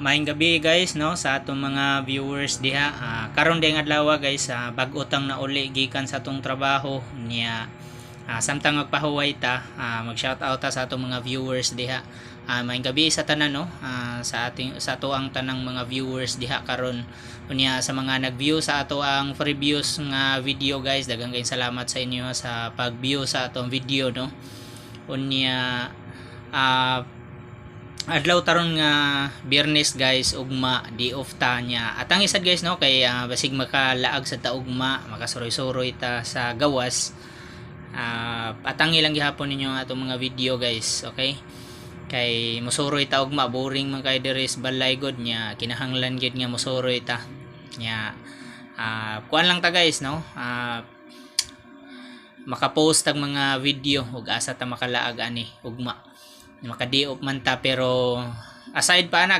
Maayong gabi, guys, no, sa atong mga viewers diha. Karon ding adlaw, guys, bag-o tang nauli gikan sa atong trabaho niya. Samtang magpahuway ta, mag shout out ta sa atong mga viewers diha. Maayong gabi sa tanan, no, sa ato ang tanang mga viewers diha karon. Unya sa mga nag-view sa ato ang previous nga video, guys, daghang kayong salamat sa inyo sa pag-view sa atong video, no. Unya adlaw taron nga Biyernes, guys, ugma day off ta niya. At ang isad, guys, no, kay basig makalaag sa ta ugma, makasuroy-suroy ta sa gawas. Atangi lang gihapon ninyo ang atong mga video, guys, okay? Kay musuroy ta ugma, boring man kay diri sa balay god niya, kinahanglan gyud nga musuroy ta. Nya kuan lang ta, guys, no? Makapost tag mga video ug asa ta makalaag ani ugma, maka-day off man ta, pero aside pa ana.